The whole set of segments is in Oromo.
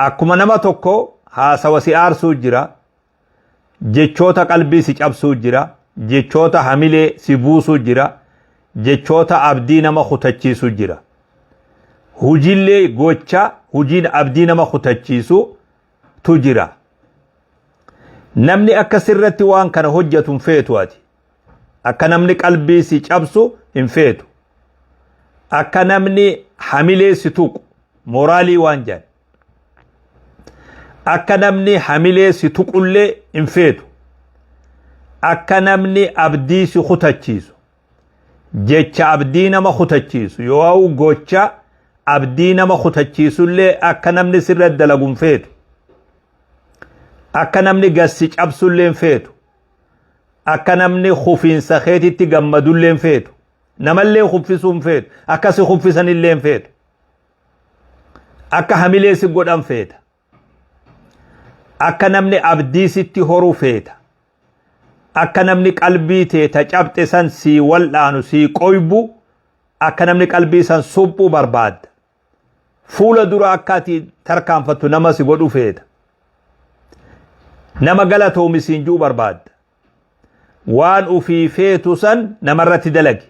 Akkuma nama tokko haasawa si aarsuu jira, jechoota qalbii si cabsuu jira, jechoota hamilee si buusuu jira, jechoota abdii nama kutachiisu jira. Hujillee gocha hujiin abdii nama kutachiisu tu jira. Namni akka sirratti waan kana hojjetu hin feetu ati. Akka namni qalbii si cabsu hin feetu. Akka namni hamilee si tuqu mooraalii waan jedhan. Akka namni hamilee si tuqullee hin feetu. Akka namni abdii si kutachiisu. Jecha abdii nama kutachiisu yoo gocha abdii nama kutachiisullee akka namni sirra dalagu hin feetu. Akka namni gassi cabsullee hin feetu. Akka namni kufiinsa keetitti gammadullee hin feetu. Namallee kuffisuu hin feetu. Akka si kuffisanillee hin feetu. Akka hamilee si godhan feeta. Akka namni abdii sitti horu feeta. Akka namni qalbii tee ta cabxe san sii wal'aanu sii qoybu akka namni qalbii san suphu barbaadda. Fuula dura akka ati tarkaanfattu nama si godhu feeta. Nama galatoomi siin ji'u barbaadda. Waan ufii feetu san namarratti dalagi.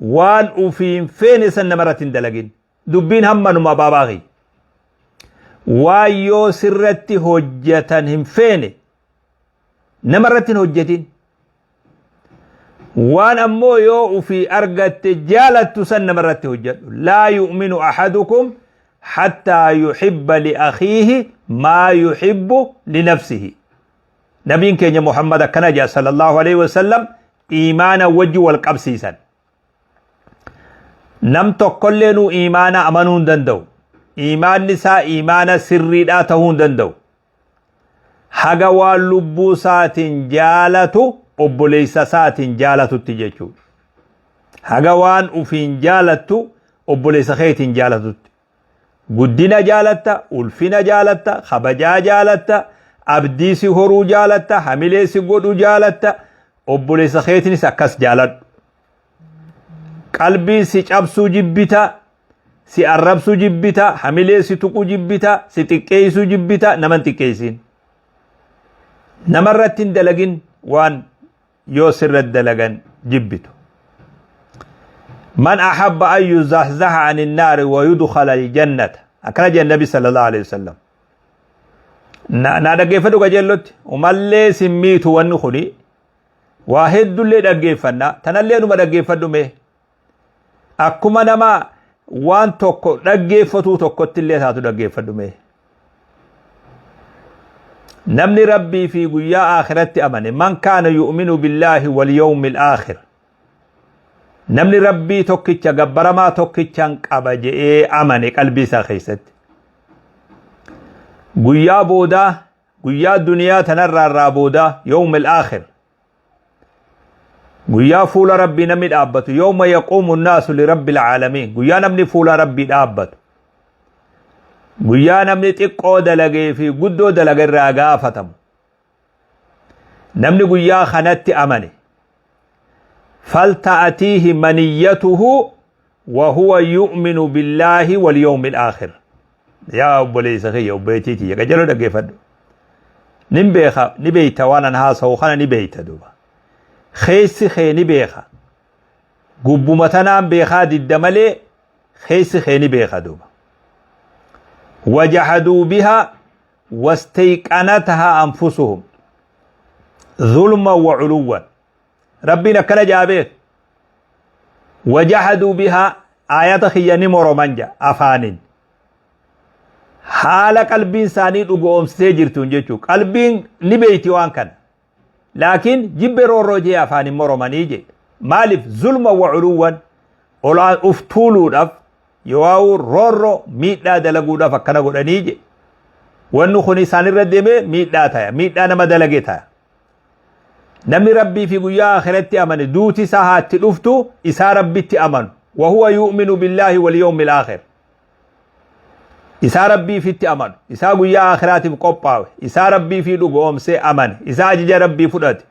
Waan ufii hin feene san namarratti hin dalagin. Dubbiin hammanuma baabaa kiyya. Waan yoo sirratti hojjetan hin feene namarratti hin hojjetin. Waan ammoo yoo ufii argatte jaalattu san namarratti hojjedhu. Laa yu'minu ahadukum hattaa yuhibba li akhiihi maa yuhibbu li nafsihi. Nabiin keenya Muhammad akkana jedha sallallahu alaihi wasallam iimaana wajji wal qabsiisan. Nam tokkollee nuu iimaana amanuu hin danda'u. Iimaanni isaa iimaana sirriidhaa ta'uu hin danda'u. Haga waan lubbuu isaatiin jaalatu obboleessa isaatiin jaalatutti jechuudha. Haga waan ufiin jaalattu obboleessa keetiin jaalatutti. Guddina jaalatta, ulfina jaalatta, kabajaa jaalatta, abdii si horuu jaalatta, hamilee si godhu jaalatta, obboleessa keetiinis akkas jaaladhu. Qalbii si cabsuu jibbita, si arrabsuu jibbita, hamilee si tuquu jibbita, si xiqqeessuu jibbita, nama hin xiqqeessin. Namarratti hin dalagin waan yoo sirra dalagan jibbitu. Man ahabba an yuzahzaha ani naari wa yudkhala aljannata. Akkana jedhan Nabi sallallahu alaihi wasallam. Na dhaggeeffadhu qajeellotti. Umallee sin miitu wanni kuni. Waa heddullee dhaggeeffanna. Tanallee numa dhaggeeffadhu mee. Akkuma nama waan tokko dhaggeeffatuu tokkotti illee taatu dhaggeeffadhu mee. Namni Rabbii fi guyyaa aakiratti amane man kaana yu'minu billaahi wal yawmil aakhir. Namni Rabbii tokkicha gabbaramaa tokkichan qaba je'ee amane qalbii isaa keessatti. Guyyaa boodaa guyyaa duniyaa tanarraa irraa boodaa yawmil aakhir. Guyyaa fuula Rabbii namni dhaabbatu yawma yaquumu naasu lirabbil caalamiin guyyaa namni fuula Rabbii dhaabbatu. Guyyaa namni xiqqoo dalagee fi guddoo dalage irraa gaafatamu. Namni guyyaa kanatti amane falta'atiihi maniyyatuhu wa huwa yu'minu billaahi wal yawmil aakhir. Yaa obboleessa kiyya obboleettii tiyya qajeeloo dhaggeeffadhu. Nin beeka ni beeyta waan an haasawu kana ni beeyta duuba. Keessi kee ni beeka. Gubbuma tanaan beekaa didda malee keessi kee ni beeka duuba. Wajahaduu bihaa wastayqanatahaa anfusuhum zulman wa culuwwan. Rabbiin akkana jaa beek. Wajahaduu bihaa aayata kiyya ni moroman ja afaanin. Haala qalbiin isaanii dhugoomsitee jirtuun jechuu qalbiin ni beeyti waan kana. Laakiin jibbe roorroo jee afaanin moromanii jee. Maaliif zulma wa culuwwan olaan uf tuuluudhaaf yoo roorroo miidhaa dalaguudhaaf akkana godhanii jee. Wanni kun isaanirra deemee miidhaa taya miidhaa nama dalage taya. Namni Rabbii fi guyyaa akhiratti amane duuti isaa haa itti dhuftu isaa Rabbitti amanu. Wa huwa yu'minu billaahi wal yawmil aakhir. Isaa Rabbii fitti amanu, isaa guyyaa akhiraatiif qophaawe, isaa Rabbii fi dhugoomsee amane, isaa ajaja Rabbii fudhate,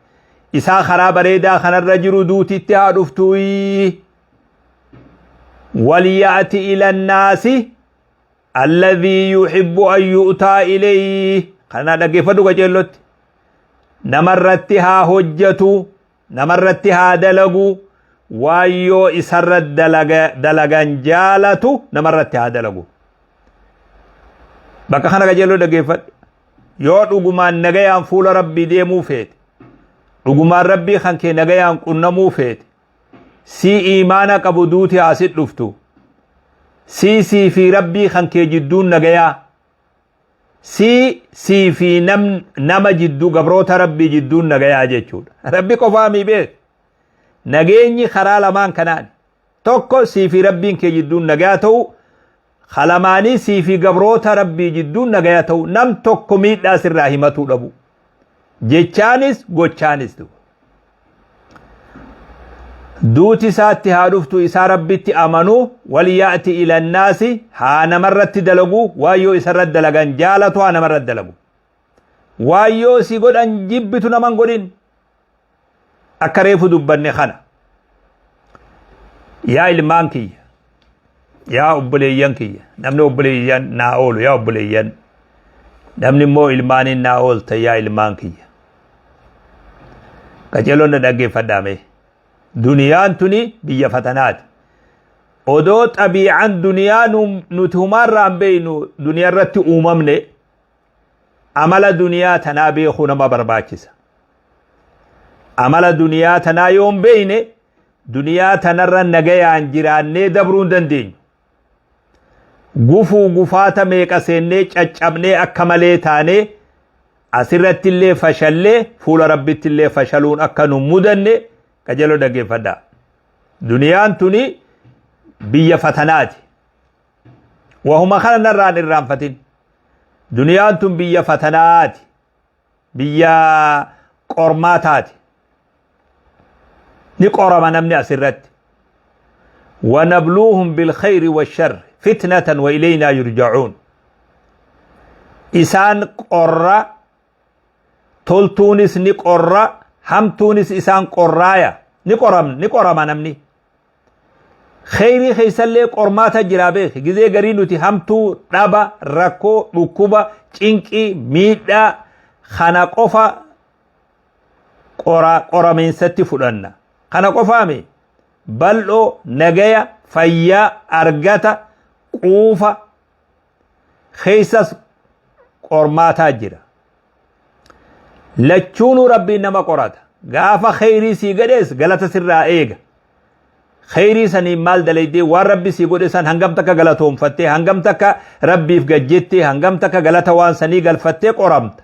isaa karaa bareedaa kanarra jiru duuti itti haa dhuftu. Wal ya'ti ila naasi Alladhii yuhibbu an yu'taa ilayhi. Kana dhaggeeffadhu qaceellotti. Namarratti haa hojjatu, namarratti haa dalagu, waan yoo isarra dalagan jaalatu namarratti haa dalagu. Bakka kana qajeeloo dhaggeeffadhu. Yoo dhugumaan nagayaan fuula Rabbii deemuu feete, dhugumaan Rabbii kan kee nagayaan qunnamuu feete, sii iimaana qabu duuti haa sit dhuftu, sii sii fi Rabbii kan kee jidduun nagayaa, sii sii fi nama jidduu gabroota Rabbii jidduun nagayaa jechuudha. Rabbi qofaa mii beek. Nageenyi karaa lamaan kanaan. Tokko sii fi Rabbiin kee jidduun nagayaa ta'u, kalamaanii sii fi gabroota Rabbii jidduun nagayaa ta'u, nam tokko miidhaa sirraa himatuu dhabu. Jechaanis gochaanis ta'u. Duuti isaatti haa dhuftu isaa Rabbitti amanu walyaati ilannaasi haa namarratti dalagu waan yoo isarratti dalagan jaalatu haa namarratti dalagu. Waan yoo si godhan jibbitu naman godhin. Akka reefu dubbanne kana. Yaa ilmaan kiyya. Yaa obboleeyyan kiyya. Namni obboleeyyan naa oolu yaa obboleeyyan. Namni immoo ilmaaniin naa oolta yaa ilmaan kiyya. Qaceeloon na dhaggeeffadhaa mee. Duniyaan tuni biyya fatanaati. Odoo xabii'aan duniyaa nuti humaarraa hin beeknu duniyaa irratti uumamne amala duniyaa tanaa beekuu nama barbaachisa. Amala duniyaa tanaa yoo hin beekne duniyaa tanarra nagayaan jiraannee dabruu hin dandeenyu. Gufuu gufaata meeqa seennee caccabnee akka malee taanee asirratti illee fashallee fuula rabbitti illee fashaluun akka nu mudanne qajeeloo dhaggeeffadhaa. Duniyaan tuni biyya fatanaati. Wahuma kana narraan irraanfatin. Duniyaan tun biyya fatanaati. Biyya qormaataati. Ni qorama namni asirratti. Wanabluuhum bilkhayri washarri fitnatan wa ilaynaa yurja'uun. Isaan qorra toltuunis ni qorra hamtuunis isaan qorraaya ni qoram ni qorama namni. Kheyrii keessallee qormaata jiraa beeki. Gizee garii nuti hamtuu, dhaba, rakkoo, dhukkuba, cinqii, miidhaa kana qofa qoramiinsatti fudhanna. Kana qofaami bal'oo, nagaya, fayyaa, argata, quufa keessas qormaataa jira. Lachuunuu Rabbiin nama qorata. Gaafa kheyrii sii gadhees galata sirraa eega. Kheyrii saniin maal dalaydee waan Rabbi sii godhe san hangam takka galatoomfattee hangam takka Rabbiif gajjettee hangam takka galata waan sanii galfattee qoramta.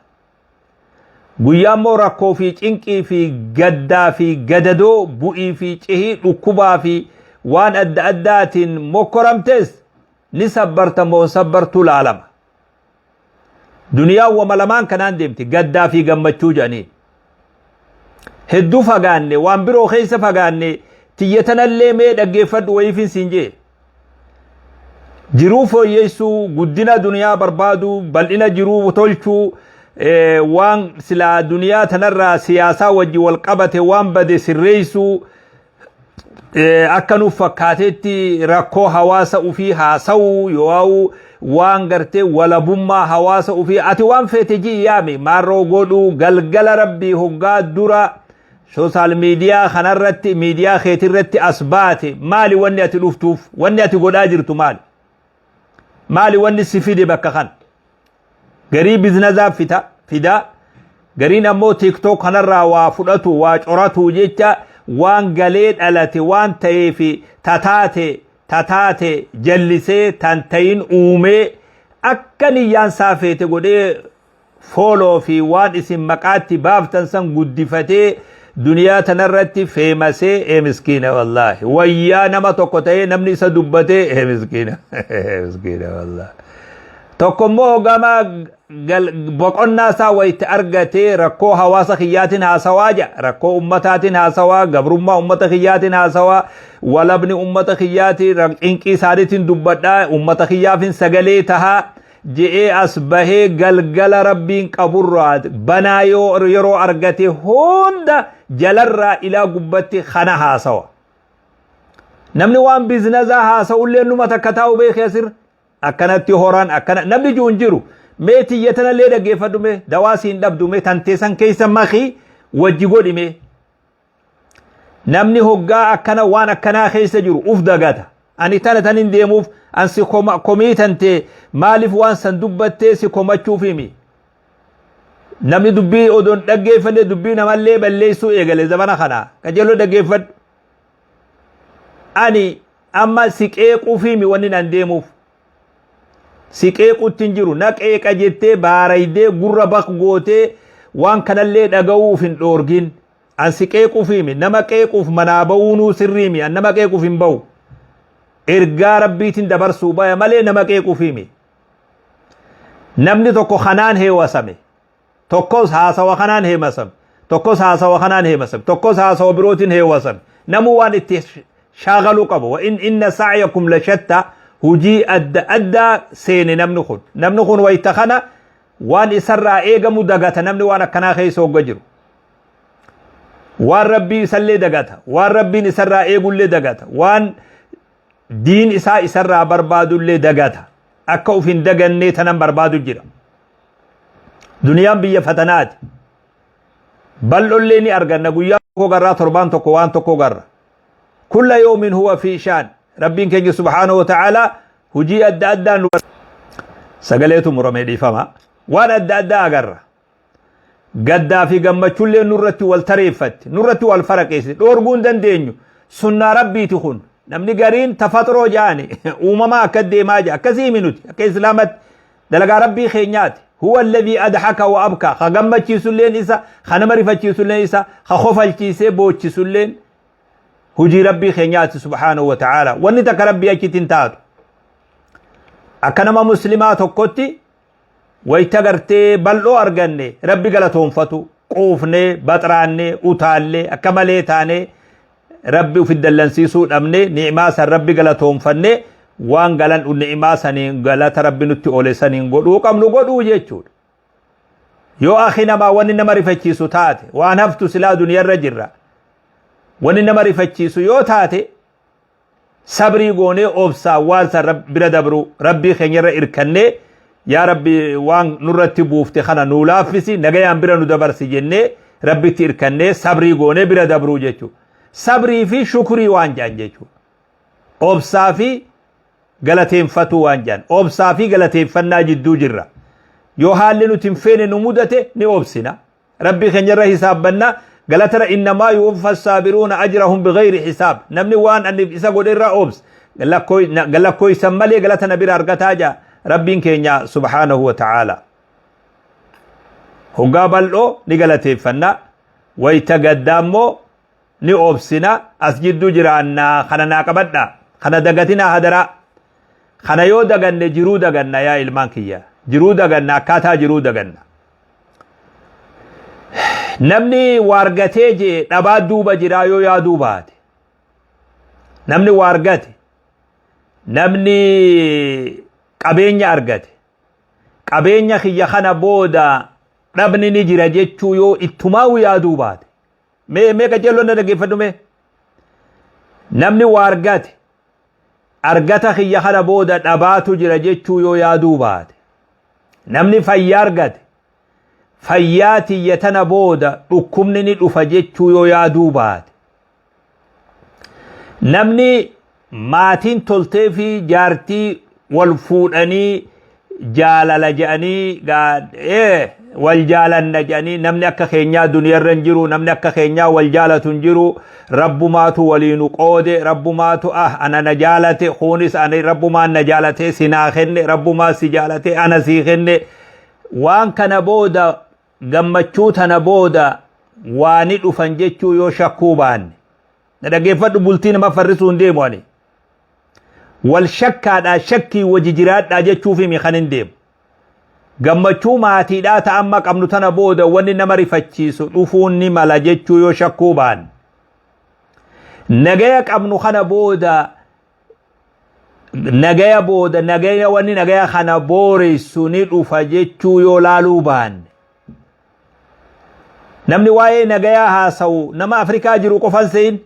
Guyyaa immoo rakkoo fi cinqii fi gaddaa fi gadadoo bu'ii fi cihii dhukkubaa fi waan adda addaatiin mokkoramtes ni sabbarta moo hin sabbartuu laalama. Duniyaan wama lamaan kanaan deemti gaddaa fi gammachuu jedhanii. Hedduu fagaanne waan biroo keessa fagaanne tiyya tanallee mee dhaggeeffadhu wayiifin siin jee. Jiruu fooyyessuu, guddina duniyaa barbaaduu, bal'ina jiruu tolchuu, waan silaa duniyaa tanarraa siyaasaa wajji wal qabate waan bade sirreessuu, akka nuuf fakkaatetti rakkoo hawaasa ufii haasa'uu yoo waan gartee walabummaa hawaasa ufii ati waan feete ji'i yaami maarroo godhuu galgala rabbii hoggaa dura sooshaal miidiyaa kanarratti miidiyaa keetirratti as baate maali wanni ati dhuftuuf wanni ati godhaa jirtu maali maali wanni si fide bakka kana Garii biznazaaf fita, fida. Gariin ammoo TikTok kanarraa waa fudhatu, waa coratu jecha waan galee dhalate, waan ta'ee fi tataate, tataate jallisee tan ta'in uumee akka niyyaan isaa feete godhee fooloo fi waan isin maqaatti baaftan san guddifatee duniyaa tanarratti feemasee ee miskiina wallaahi wayyaa nama tokko ta'ee namni isa dubbatee ee miskiina ee miskiina wallaahi. Tokko immoo gama boqonnaa isaa wayita argatee rakkoo hawaasa kiyyaatiin haasawaa jedha. Rakkoo ummataatiin haasawaa, gabrummaa ummata kiyyaatiin haasawaa, walabni ummata kiyyaatiin cinqii isaaniitiin dubbadhaa, ummata kiyyaafin sagalee tahaa je'ee as bahee galgala rabbiin qaburraa banaa yoo yeroo argate hunda jalarraa ilaa gubbatti kana haasawa. Namni waan biizinazaa haasa'ullee numa takka taa'u beekee asirra. Akkanatti horan akkana namni jiru hin jiru. Mee tiyya tanallee dhaggeeffadhu mee dawaa siin dhabdu mee tanteessan keessa makii wajji godhi mee. Namni hoggaa akkana waan akkanaa keessa jiru uf dagata. Ani tana tan hin deemuuf an si komii tantee maaliif waan san dubbattee si komachuuf himi. Namni dubbii odoon dhaggeeffanne dubbii namallee balleessuu eegale zamana kana. Qajeeloo dhaggeeffadhu. Ani amma si qeequuf himi wanni nan deemuuf. Si qeequutti hin jiru. Na qeeqa jettee baaraydee gurra baq gootee waan kanallee dhaga'uuf hin dhoorgin. An si qeequuf himi. Nama qeequuf manaa ba'uunuu sirrii mi. An nama qeequuf hin ba'u. Ergaa rabbiitiin dabarsuu baya malee nama qeequuf himi. Namni tokko kanaan heewasame. Tokkos haasawa kanaan heemasame. Tokkos haasawa kanaan heemasame. Tokkos haasawa birootiin heewasame. Namuu waan itti shaagaluu qabu. Wa in inna sa'yakum la shatta hujii adda addaa seene namni kun. Namni kun wayta kana waan isarraa eegamu dagata namni waan akkanaa keessa hogga jiru. Waan rabbii isallee dagata. Waan rabbiin isarraa eegullee dagata. Waan diin isaa isarraa barbaadullee dagata. Akka uf hin dagannee tanan barbaadu jira. Duniyaan biyya fatanaati. Bal'ollee ni arganna guyyaa tokko garraa torbaan tokko waan tokko garra. Kulla yoomin huwa fi shaan. Rabbiin keenya subhaanahu wa ta'aalaa hujii adda addaan nu sagaleetu muramee dhiifama. Waan adda addaa agarra. Gaddaa fi gammachuullee nurratti wal tareeffatti, nurratti wal faraqeessiti. Dhoorguu hin dandeenyu. Sunnaa Rabbiiti kun. Namni gariin tafaxroo ja'ani uumamaa akka deemaa ja'a. Akkasii himi nuti akka Islaamatti dalagaa Rabbii keenyaati. Huwa alladhii adhaka wa abka. Ka gammachiisulleen isa, ka nama rifachiisulleen isa, ka kofalchiisee boochisulleen hujii Rabbii keenyaati subhaanahu wa ta'aala. Wanni takka Rabbii achitti hin taatu. Akka nama muslimaa tokkotti Wayta gartee bal'oo arganne Rabbi galatoonfatu, quufnee, baxraannee, utaallee, akka malee taanee Rabbi ufi dallansiisuu dhabne ni'imaa san Rabbi galatoonfanne waan galan ni'imaa saniin galata Rabbi nutti oole saniin godhuu qabnu godhuu jechuudha. Yoo akhi namaa wanni nama rifachiisu taate waan haftu silaa duniyarra jirra. Wanni nama rifachiisu yoo taate sabrii goonee obsaan waan san bira dabruu rabbii keenyarra irkannee yaa rabbi waan nurratti buufte kana nuu laaffisi nagayaan bira nu dabarsi jennee rabbitti irkannee sabrii goonee bira dabruu jechuudha. Sabrii fi shukrii waan jedhan jechuudha. Obsaa fi galateeffatuu waan jedhan. Obsaa fi galateeffannaa jidduu jirra. Yoo haalli nuti hin feene nu mudate ni obsina. Rabbii keenya irra hisaabbanna galatara innamaa yuwaffa saabiruuna ajrahum bighayri hisaab namni waan ani isa godhe irraa obs lakkooysan malee galata na bira argataa jaa rabbiin keenya subhaanahu wa ta'aala hoggaa bal'oo ni galateeffanna wayta gaddaa immoo ni obsina as jidduu jiraannaa kana naa qabadha kana dagatinaa hadaraa kana yoo daganne jiruu daganna yaa ilmaan kiyya jiruu daganna akkaataa jiruu daganna Namni waa argatee jee dhabaa duuba jiraa yoo yaaduu baate. Namni waa argate. Namni qabeenya argate. Qabeenya kiyya kana booda dhabni ni jira jechuu yoo ittumaa yaaduu baate. Mee mee qajeelloon na dhaggeeffadhu mee. Namni waa argate. Argata kiyya kana booda dhabaatu jira jechuu yoo yaaduu baate. Namni fayyaa argate fayyaa tiyya tana booda dhukkubni ni dhufa jechuu yoo yaaduu baate. Namni maatiin toltee fi jaartii wal fuudhanii jaalala jedhanii wal jaalanna jedhanii namni akka keenyaa duniyarra hin jiru namni akka keenyaa wal jaalatu hin jiru rabbumaatu waliinu qoode rabbumaatu ah ana na jaalate kunis ani rabbumaan na jaalate si naa kenne rabbumaa si jaalate ana sii kenne waan kana booda gammachuu tana booda waani dhufan jechuu yoo shakkuu baanne na dhaggeeffadhu bultii nama farrisuu hin deemu ani wal shakkaadhaa shakkii waji jiraadhaa jechuuf himi kan hin deemu Gammachuu maatiidhaa ta amma qabnu tana booda wanni nama rifachiisu dhufuun ni mala jechuu yoo shakkuu baanne. Nagaya qabnu kana booda nagaya booda nagaya wanni nagaya kana booreysu ni dhufa jechuu yoo laaluu baanne. Namni waa'ee nagayaa haasawu nama Afrikaa jiru qofan se'in.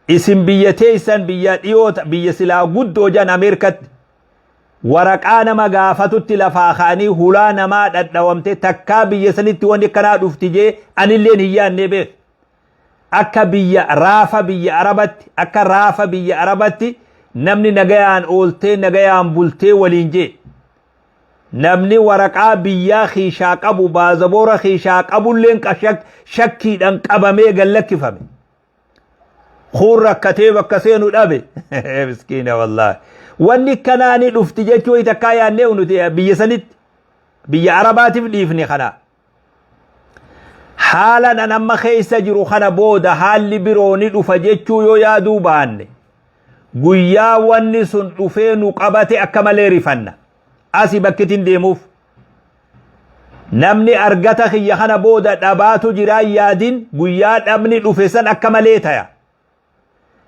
Isin biyya teessan biyya dhiyoo biyya silaa guddoo jedhan Ameerikatti. Waraqaa nama gaafatutti lafaa ka'anii hulaa namaa dhadhawamte takkaa biyya sanitti wanni akkanaa dhufti jee anilleen hin yaannee beek. Akka biyya raafa biyya Arabatti akka raafa biyya Arabatti namni nagayaan ooltee nagayaan bultee waliin jee. Namni waraqaa biyyaa kiishaa qabu baazaboora kiishaa qabulleen shakkiidhaan qabamee gad lakkifame. Kuun rakkatee bakka seenu dhabe. Miskiina wallaahi. Wanni kanaa ni dhufti jechuu takkaa yaannee nuti biyya sanitti biyya Arabaatiif dhiifne kana. Haala nan amma keessa jiru kana booda haalli biroo ni dhufa jechuu yoo yaaduu baanne guyyaa wanni sun dhufee nu qabate akka malee rifanna. Asi bakkitin deemuuf. Namni argata kiyya kana booda dhabaatu jiraa yaadin guyyaa dhabni dhufe san akka malee taya.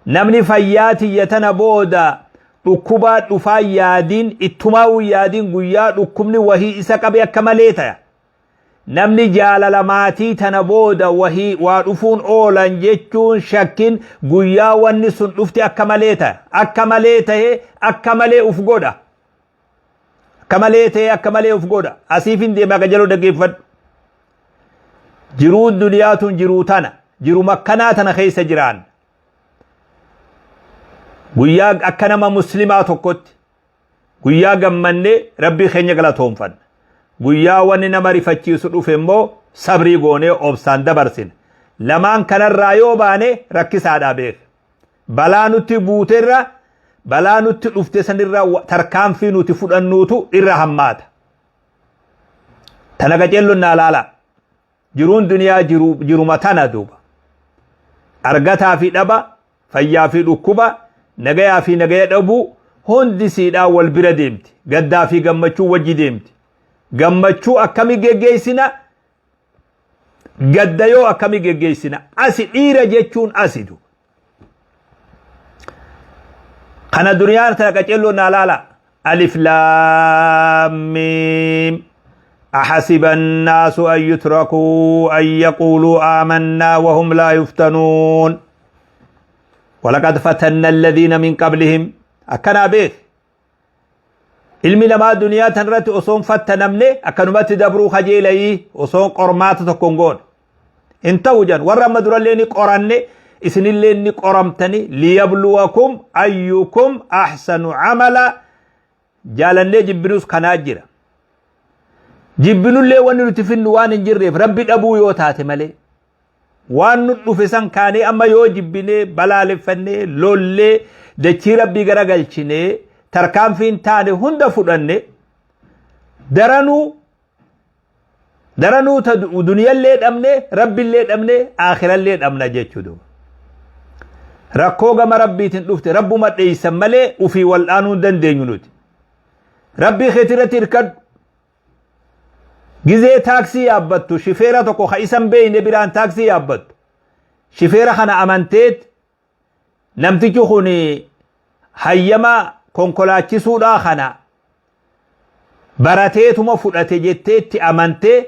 Namni fayyaa tiyya tana booda dhukkubaa dhufaa yaadin ittumaa'uu yaadin guyyaa dhukkubni wahii isa qabe akka malee taya. Namni jaalala maatii tana booda wahii waa dhufuun oolan jechuun shakkin guyyaa wanni sun dhufte akka malee taya. Akka malee tahee akka malee uf godha. Akka malee ta'ee akka malee of godha. Asiif hin deemaa qajeeloo dhaggeeffadhu. Jiruun duniyaa tun jiruu tana. Jiru makkanaa tana keessa jiraan. Guyyaa akka nama muslimaa tokkotti guyyaa gammannee rabbii keenya galatoomfanna. Guyyaa wanni nama rifachiisu dhufe immoo sabrii goonee obsaan dabarsina. Lamaan kanarraa yoo baane rakkisaadhaa beeka. Balaa nutti buuterra balaa nutti dhufte sanirra tarkaanfii nuti fudhannuutu irra hammaata. Tana qaceellon naa laala. Jiruun duniyaa jiruma tana duuba. Argataa fi dhaba, fayyaa fi dhukkuba, nagayaa fi nagaya dhabuu hundi siidhaa wal bira deemti. Gaddaa fi gammachuu wajji deemti. Gammachuu akkami geggeessina? Gadda yoo akkami geggeessina? Asi dhiira jechuun asi duuba. Kana duniyaan tana qaceelloo naa laala. Alif laam miim. أحسب الناس أن يتركوا أن يقولوا آمنا وهم لا يفتنون ولقد فتنا الذين من قبلهم أكنا بيك Ilmi namaa duniyaa tanarratti osoo hin fattanamne akkanumatti dabruu kajeelayii osoo qormaata tokko hin goone. Hin ta'u jedhan warra amma durallee ni qoranne isinillee ni qoramtani liyabluwakum ayyukum ahsanu amala jaalannee jibbinus kanaa jira. Jibbinullee wanni nuti finnu waan hin jirreef rabbi dhabuu yoo taate malee. Waan nu dhufe san kaanee amma yoo jibbinee balaaleffannee lollee dachii rabbii garagalchinee tarkaanfiin taane hunda fudhanne daranuu daranuu ta duniyallee dhabne rabbillee dhabne aakhirallee dhabna jechuudha. Rakkoo gama rabbiitiin dhufte rabbuma dheeysan malee ufii wal'aanuu hin dandeenyu nuti. Rabbii keetirratti hirkadhu. Gizee taaksii yaabbattu shifeera tokko ka isan beeyne biraan taaksii yaabbattu. Shifeera kana amanteet namtichi kun hayyama konkolaachisuudhaa kana barateetuma fudhate jetteetti amantee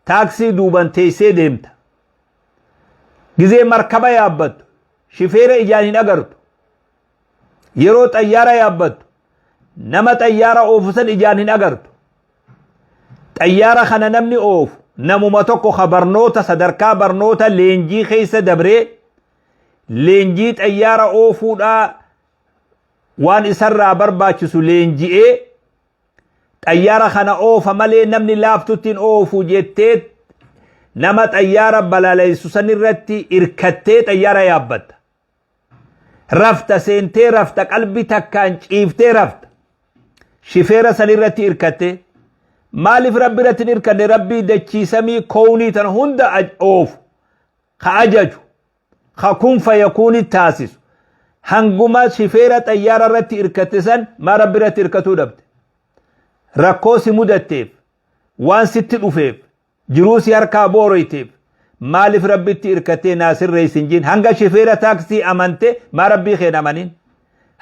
taaksii duuban teessee deemta. Gizee markaba yaabbattu shifeera ijaan hin agartu. Yeroo xayyaara yaabbattu nama xayyaara oofu san ijaan hin agartu. Xayyaara kana namni oofu namuma tokko ka barnoota sadarkaa barnoota leenjii keessa dabree leenjii xayyaara oofuudhaa waan isarraa barbaachisu leenji'ee xayyaara kana oofa malee namni laaftutti hin oofu jettee nama xayyaara balaleessu sanirratti irkattee xayyaara yaabbatta. Rafta seentee rafta qalbii takkaan ciiftee rafta. Shifeera san irratti irkattee. Maaliif rabbi irratti hin irkanne rabbii dachii samii kownii tana hunda oofu ka ajaju ka kun fayakuuni taasisu hanguma shifeera xayyaara irratti irkatte san maa rabbi irratti irkatuu dhabde. Rakkoo si mudatteef waan sitti dhufeef Jiruu si harkaa booroyteef maalif rabbitti irkattee naa sirreessi hin jin hanga shifeera taaksii amante maa rabbii keen amanin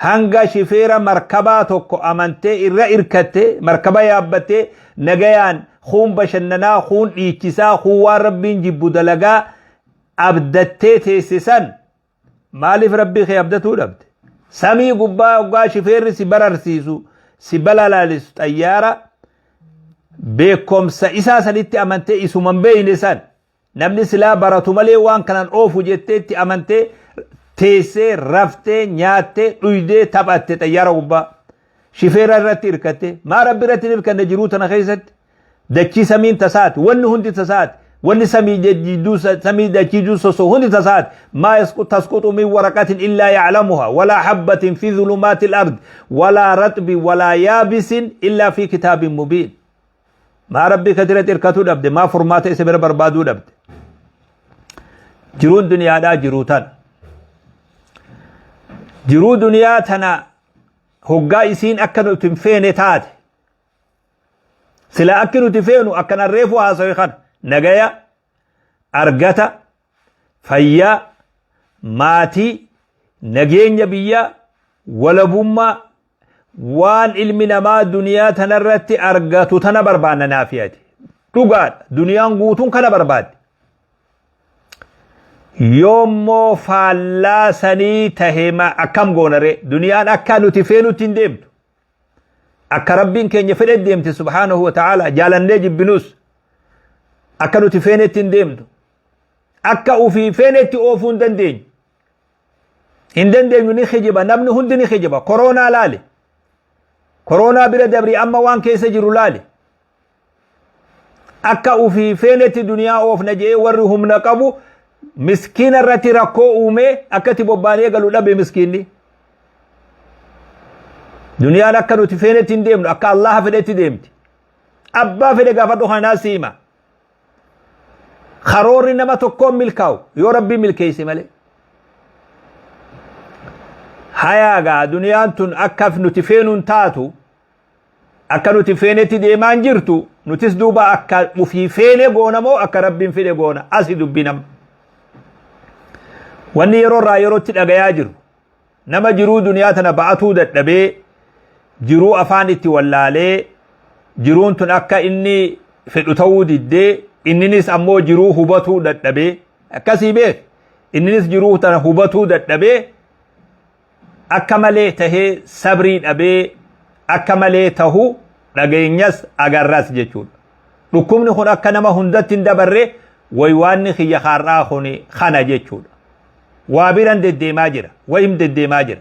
hanga shifeera markabaa tokko amantee irra irkatte markaba yaabbattee nagayaan kuun bashannanaa kuun dhiichisaa kuun waan rabbiin jibbu dalagaa abdattee teesse san Maaliif rabbii kee abdatuu dhabde? Samii gubbaa hoggaa shifeerri si bararsiisu, si balalaalisu xayyaara beekomsa isaa sanitti amantee isuma hin beeyne san namni silaa baratu malee waan kanan oofu jettee itti amantee teessee raftee nyaattee dhuydee taphatte xayyaara gubbaa shifeera irratti hirkatte maa rabbi irratti hin hirkanne jiruu tana keessatti dachii samiin tasaati wanni hundi tasaati wanni samii jidduu samii dachii jidduu sosoo hundi tasaati maa tasquxu min waraqatin illaa ya'lamuha walaa habbatin fi dhulumaati al-ard walaa ratbi walaa yaabisin illaa fi kitaabin mubiin Maa rabbii kan irratti hirkatuu dhabde maa furmaata isa bira barbaaduu dhabde. Jiruun duniyaadhaa jiruu tana. Jiruu duniyaa tana hoggaa isiin akka nuti hin feene taate. Sila akki nuti feenu akkan reefu haasawe kana nagaya argata fayyaa maatii nageenya biyyaa walabummaa Waan ilmi namaa duniyaa tanarratti argatu tana barbaanna naafi ati. Dhugaadha. Duniyaan guutuun kana barbaaddi. Yoommoo faallaa sanii tahe ma akkam goona ree? Duniyaan akka nuti feenutti hin deemtu. Akka rabbiin keenya fedhe deemti subhaanahu wa ta'ala jaalannee jibbinus akka nuti feenetti hin deemtu. Akka ofii feenetti oofuu hin dandeenyu. Hin dandeenyu ni kijiba namni hundi ni kijiba koroonaa laali koroonaa bira dabrii amma waan keessa jiru laali akka ufii feenetti duniyaa oofna jedhee warri humna qabu miskiina irratti rakkoo uumee akka itti bobbaanee galu dhabe miskiinni. Duniyaan akka nuti feenetti hin deemnu akka Allaha fedhetti deemti. Abbaa fedhe gaafadhu kanaa siima. Karoorri nama tokkoon milkaa'u yoo rabbii milkeesse malee. Hayaa gaa duniyaan tun akka nuti feenuun taatu akka nuti feenetti deemaan jirtu nutis duuba akka ufii feene goona moo akka rabbiin fedhe goona asi dubbii nama. Wanni yeroo irraa yerootti dhagayaa jiru Nama jiruu duniyaa tana ba'atuu dadhabee, jiruu afaan itti wallaalee, jiruun tun akka inni fedhu ta'uu diddee, inninis ammoo jiruu hubatuu dadhabee, akkasii beek, inninis jiruu tana hubatuu dadhabee, akka malee tahee sabrii dhabee, akka malee tahu dhageenyas agarras jechuudha. Dhukkubni kun akka nama hundatti hin dabarre waywaanni kiyya kaar'aa kun kana jechuudha. Waa biran deddeemaa jira. Wayim deddeemaa jira.